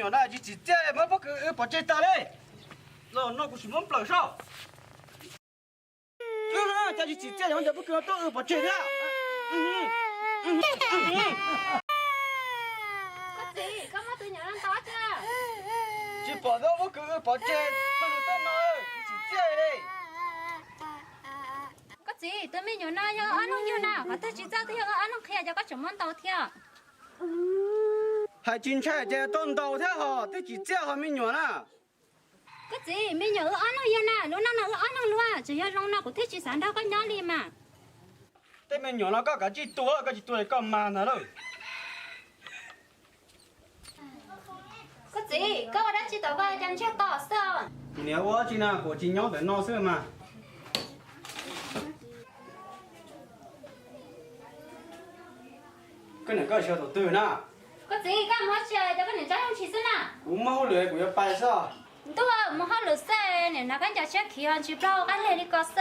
Nyuam na, tsis tsim txiaj muab pob kws wb pov tseg tas li. Los no kuv sim muab nplawm soj. Cas tsis tsim txiaj, yog ntawd pob kws tuaj wb pov tseg thiab. Koj txiv, koj muab tus nyuam no ntaus thiab. Tsis pom ntawd pob kws wb pov tseg, pab lus tej no tsis tsim txiaj li. Koj txiv, tus me nyuam no yog ob leeg yug na, qhov twg tsis txawj twb yog ob leeg qhia, cas koj tseem muab ntaus thiab. Hais tsis ntshai ces tuaj ntaus thiab hos, twb tsis txiaj hos me nyuam na. Koj txiv, me nyuam wb ob leeg yug na, lub neej no wb ob leeg luag, tseem yog zoo no kuv thiaj tsis xav nrog koj nyob li mas. Tej me nyuam no koj kav tsij tu, koj tsis tu es koj mag ntag lauj. Koj txiv, koj ua dab tsi tom koj cas ntsiag to xwb? Niam ua dab tsi na, kuv tsis nyob ntawm no xwb mas. Koj niam koj siv tus twg na? Koj txiv, koj mus hauj lwm, koj niam tsob yooj tsis xwb na. Kuv muaj hauj lwm kuv yuav pais xwb. Ntuj, mus hauj lwm xwb, niam hnav koj cov tshiab khiv ho tsis plaub qab leg li ko xwb.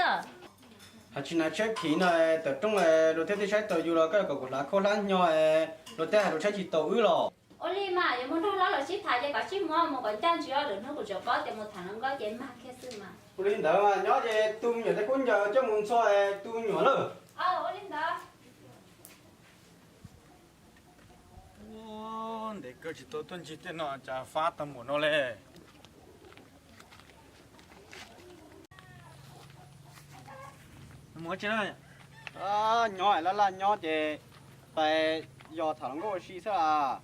Hais tsis hnav tshiab khiv no, tawm rooj luag thiab tej saib taug yus los koj kom kuv hlab khaub hlab hnyo, luag tej hais lus saib tsis taus wb los. Ua li mas yuav mus nrog hlob los sib tham ces kom sib muab mus kom ncaj ntsig, lwm hnub kuv tseem paub tias mus tham hluas nkauj ces mag kiag xwb mas. Ua li ntawd mas nyob ces tu me nyuam tej khaub ncaws coj mus ntxhua tu me nyuam lawm. Ua li ntawd. Ntev kawg tsis tau tuaj ncig tej no cas fab tau npaum no li. Nyob laj laj nyob ces pais yos tham hluas nkauj ua si xwb las.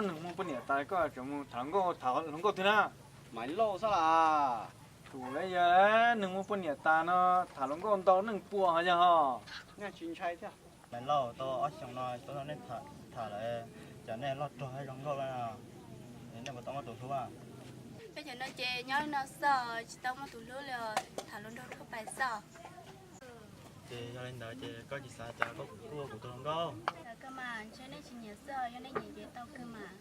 Neeg muaj poj niam tas koj tseem mus tham hluas nkauj, tham hluas nkauj twg na? Maiv Lauj xwb las. Tus lawv yog neeg muaj poj niam tas no tham hluas nkauj ntau neeg puas ho yog ho. Nej tsis ntshai thiab. Maiv Lauj, tau ob xyoos no tau nej tham lawm, cas nej loj rog zoo nkauj lawm, nej puas tau muaj tus hlub? Peb cov no ces nyob li no xwb, tsis tau muaj tus hlub li os, tham hluas nraug thuaj pais xwb. Ces yog li ntawd ces koj tsis xav cas koj kuj ua kuv tus hluas nkauj? Koj mas ntshe nej tsis nyiam xwb, yog nej nyiam ces tau kawg mas.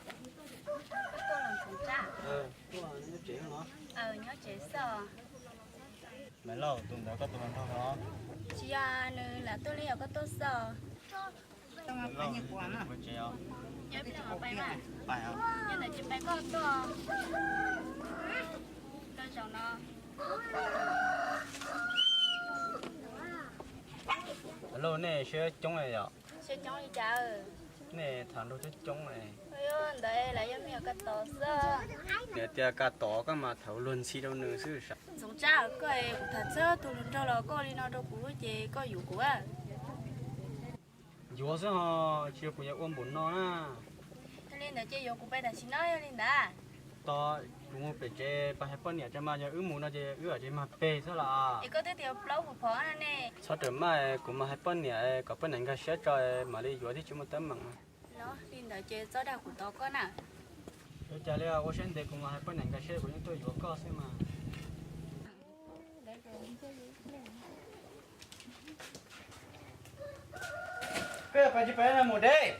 Koj tuaj los Ntxoov Tsab? Nyob tsev xwb. Maiv Lauj, tus ntawd koj tus hluas nraug los? Tsis yog, nws lam tuaj li yog koj tuaj xwb. Maiv Lauj, nws ua tsev os? Yog ib pliag mam pais mas. Pais os. Yog ntawd ces pais koj tuaj. Koj zaum no. Maiv Lauj, nej siab coob li yom? Siab coob li cas? Nej tham nraug coob coob. Ntawd lawv yog me nyuam Kas Tom xwb. Niam tias Kas Tom koj mas tham luag ntxhi rau nws xwb sav. Ntxoov Tsab, koj es kuv tham txog tus hluas nraug los koj ua li no rau kuv ces koj yuav kuv a? Yuav xwb ho, tsis yog kuv yuav ua npaum no na. Yog li ntawd ces yuav kuv pais tam sim no yog li ntawd. Tos kuv mus pem tsev pais hais poj niam tso mas, yog wb mus no ces wb ua tsev mag peg xwb las. Es koj twb tias plaub puas phom no ne. Txhob rawm maj, kuv mas hais poj niam kom poj niam nkag siab tso mam li yuav thiaj tsis muaj teeb meem. Li ntawd ces txhob dag kuv tos koj na. Ua cas li, ua siab ntev kuv mas hais poj niam nkag siab kuv yeej tuaj yuav koj xwb mas. Koj yuav pais tsis pais no mus deb.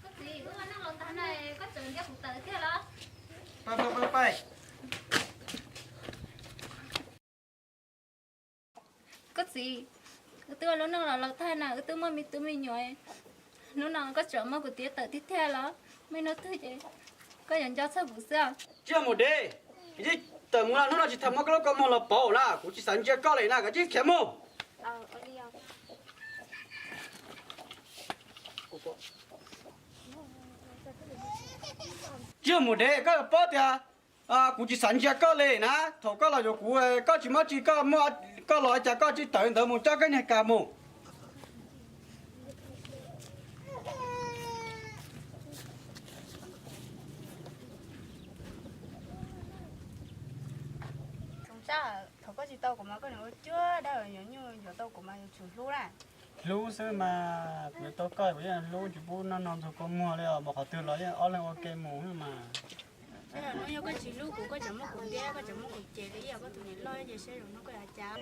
Koj txiv, wb ua neej los tag na, koj tseem ntiab kuv tawm tiag los? Pais, pais, pais, pais. Koj txiv, wb twb ua lub neej los laus tag na, wb twb muaj me tub me nyuam, hnub no koj tseem muab kuv tiab tawm tiag tiag los? Muaj ib hnub twg ces koj yuav nco txog kuv xwb. Tsis yog mus deb, tawm mus los hnub no tsis tham muab koj lub kua muag los pauv na, kuv tsis xav ntsia koj li na, koj tsis khiav mus. Tsis yog mus deb, koj paub tias kuv tsis xav ntsia koj li na. Thaum koj los yuav kuv, koj tsis muaj tsi, koj muaj koj los cas koj tsis tawm ntawd mus coj koj niag kas mus. Thaum koj tsis tau kuv mas koj niam ua cuab dab nyuag nyuj, yuav tau kuv mas yuav tsum hlub na. Hlub xwb mas, kuv yuav tau koj kuv yeej hlub, tsis pub noj no ntxuag kua muag li os, mus qhov twg los yeej ob leeg ua ke mus mas. Saib zaum no yog koj tsis hlub kuv, koj tseem muab kuv ntiab, koj tseem muab kuv cem li ib yam koj tus niam loj ces saib zaum no koj yuav cas.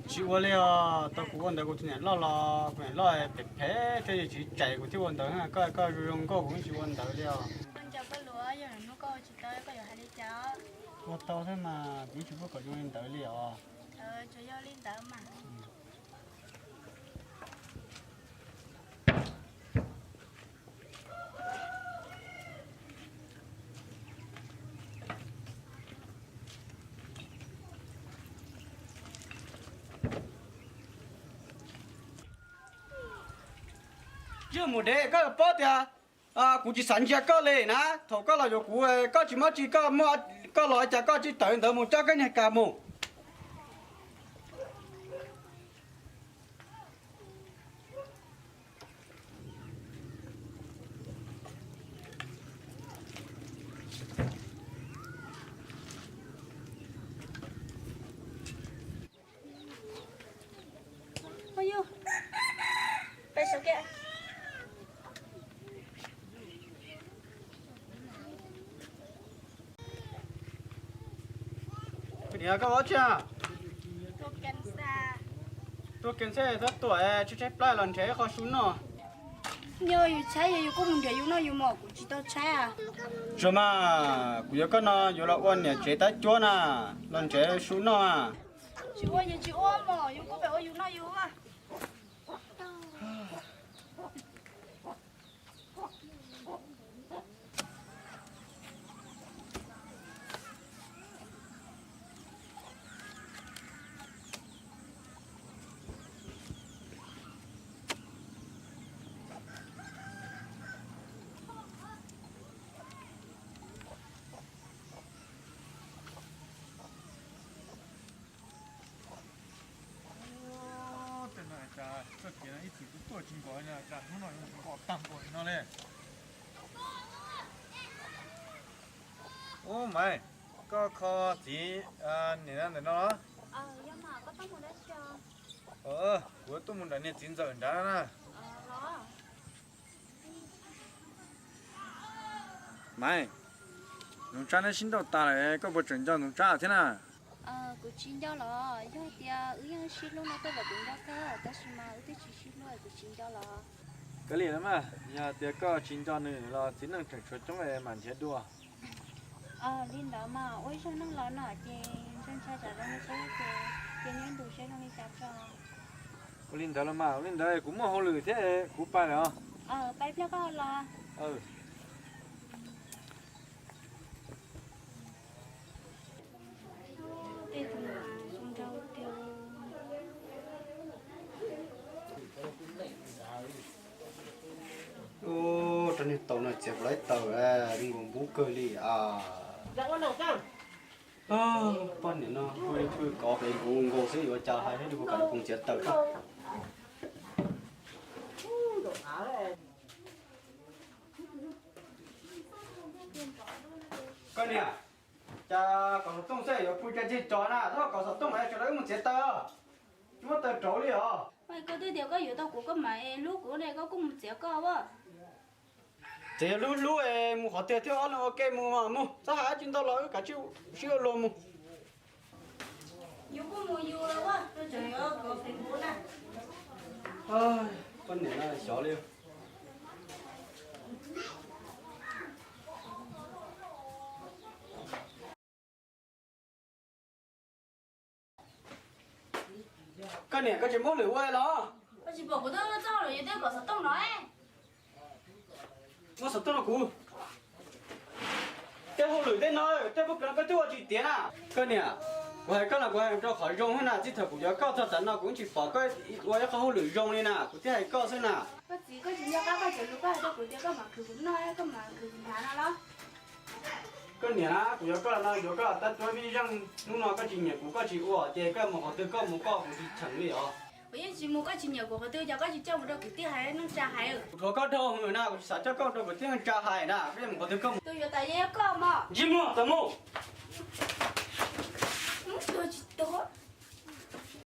Tsis ua li os, tau kuv ua ntawd kuv tus niam loj los kuv niam loj phem phem thiab, tsis txais kuv thiaj ua ntawd, koj koj zoo zoo nkauj kuv yeej tsis ua ntawd li os. Koj nco koj lus, yog zaum no koj ua tsis tau koj yuav hais li cas? Ua tau thiab mas, kuv yeej tsis pub kom zoo li ntawd li os. Tsuas yog li ntawd mas. Tsis Mus dev, koj paub tias kuv tsis xav ntsia koj li na. Thaum koj los yuav kuv, koj tsis muaj tsi, koj muaj, koj los cas koj tsis tawm ntawd mus coj koj niag kas mus. Niam, koj ua tsi? Tuaj kev xwb, tuaj tuam tshaib tshaib plab los nrhiav ib qho su noj. Yog yus tshaib yus kuj mus nrhiav yus noj yus mos, kuv tsis tau tshaib. Tsuas mas, kuv yuav koj no yuav los ua niam tsev tab cuab na, los nrhiav su noj. Tsis ua yus tsis ua mos, yus kuj pem ua yus noj yus. Tej no cas txoj kev no ib txwm kuj tuaj tsis nkaus, cas hnub no yuav nkaus tag npaum li no li. Ub Maiv, koj kho txiv niam ntawm no los? Kuv tuaj mus nram niag txiv ntxawm nrad na. Maiv, Ntxoov Tsab neb sib nrauj tas lawm, koj puas tseem nco Ntxoov Tsab thiab na? Kuv tsis nco los, yog tias wb yeej sib hlub no tej zaum kuv nco kawg, tab sis mas wb twb tsis sib hlub kuv tsis nco los. Kav liam los mas, yog tias koj tsis nco nws los txiv neej tseem tshuav coob mam nrhiav dua. Li ntawd mas ua ib zaug neej los no ces ntshai ntshai tsam zoo li saib ces cia neb ntu saib zoo li cas tso. Ua li ntawd los mas, ua li ntawd kuv muaj hauj lwm thiab kuv pais lawm os. Pais pliag koj los. Tej tus mas zoo nraug tiag. Ub, rau niag taus no txiav kuv lawv taws, nkaus npub kawg li as. Poj niam no pw kov pem nkaus nkaus xwb yuav cas hais thiab, kuv kam los koom txiav taws. Koj niam, cas kom xov tooj xwb yuav pw cas ceg cov na, tab kom xov tooj es sawv daws wb mus txiav taws. Tsis muaj taws rauv li os. Koj twb tias koj yuav tau kuv koj mam hlub kuv ne, koj kuj mus txiav koj as. Txiav yog hlub hlub es mus qhov twg thiab, ob leeg ua ke mus mas mus, txhob hais dab tsi ntau los wb kav tsij sib ua luag mus. Yus kuj mus yus los, tseem yuav kov Facebook na. Poj niam no xyov li. Koj niam, koj tsis muab lwm ua los? Koj tsis pom kuv twb txoj hauj lwm yus twb kom xov tooj no. Muab xov tooj rau kuv. Tej hauj lwm tej no, tej pub plas koj twb ua tsis tiav na. Koj niam, kuv hais koj no kuv hais rau qhov zoo thiab na, txij thaum kuv yuav koj txog tav no kuv tsis pom koj ua ib qho hauj lwm zoo li na, kuv thiaj hais koj xwb na. Koj txiv, koj tsis nco qab koj cov lus koj hais rau kuv tias koj mam khwv kuv noj, koj mam khwv kuv hnav no los? Koj niam, kuv yuav koj no yuav koj tab tuab vij zeej, hnub no koj tsis nyiam kuv koj tsis ua ces koj mus qhov twg koj mus koj, kuv tsis cheem li os. Kuv yeej tsis mus, koj tsis nyiam kuv qhov twg ces koj tsis coj mus rau kwv tij hais neej tsa hais. Kuv thuam koj dhau heev na, kuv tsis xav coj koj rau kwv tij neej tsa hais na, koj yeej mus qhov twg koj mus. Tus yuav tas yeej koj mos. Ntsij muag tawm mus. Mus tsis tau.